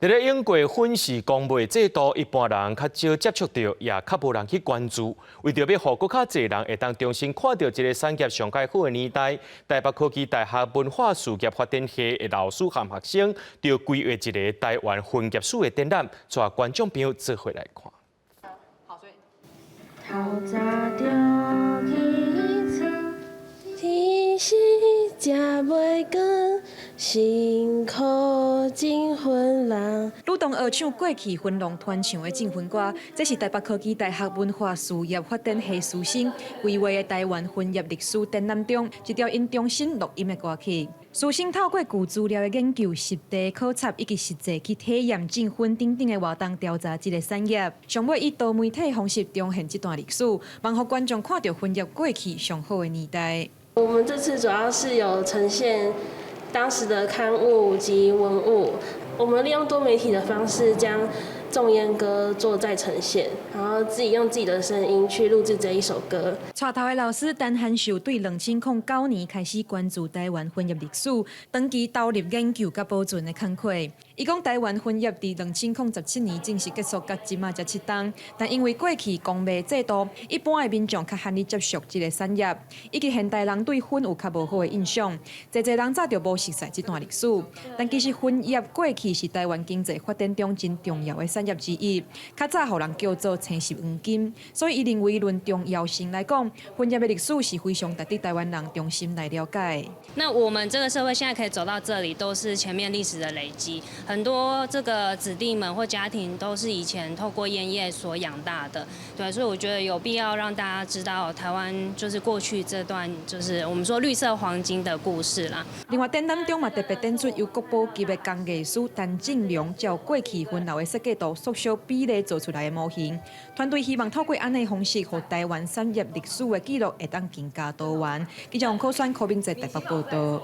佇咧英國粉是公賣制度，一般人較少接觸著，也較無人去關注。為著欲予閣較濟人會當重新看著這个產業上蓋好的年代，台北科技大學文化事業發展系的老師和學生，就規劃一个台灣粉業史的展覽，帶觀眾朋友做伙來看。透早就起床，天時食袂光，辛苦種粉人。呂東學唱過去粉農傳唱的種粉歌，這是台北科技大學文化事業發展系師生規劃的台灣粉業歷史展覽中一條𪜶重新錄音的歌曲。師生透過舊資料的研究、實地考察以及實際去體驗種粉等等的活動，調查這个產業。上尾以多媒體方式重現這段歷史，望予觀眾看著粉業過去上好的年代。我們這次主要是有呈現當時的刊物及文物，我們利用多媒體的方式將種煙歌做再呈現，然後自己用自己的聲音去錄製這一首歌。帶頭的老師陳韓秀對2009年開始關注台灣粉業歷史，長期投入研究佮保存的工課。伊講台灣粉業佇2017年正式結束，到這馬才7冬，但因為過去公賣制度，一般的民眾較罕去接觸這个產業，以及現代人對粉有較無好的印象，濟濟人早就無熟似這段歷史。但其實粉業過去是台灣經濟發展中真重要的產業之一，較早予人叫做青色黃金，所以伊認為論重要性來講，粉業的歷史是非常值得台灣人重新來了解。那我們這個社會現在可以走到這裡，都是前面歷史的累積。很多這個子弟們或家庭都是以前透過菸葉所養大的，對，所以我覺得有必要讓大家知道台灣就是過去這段就是我們說綠色黃金的故事啦。另外，展覽中嘛特別展出由國寶級的工藝師陳正良照過去粉樓的設計圖縮小比例做出來的模型。團隊希望透過按呢方式，予台灣產業歷史的記錄會當更加多元。記者王可選、柯明哲台北報導。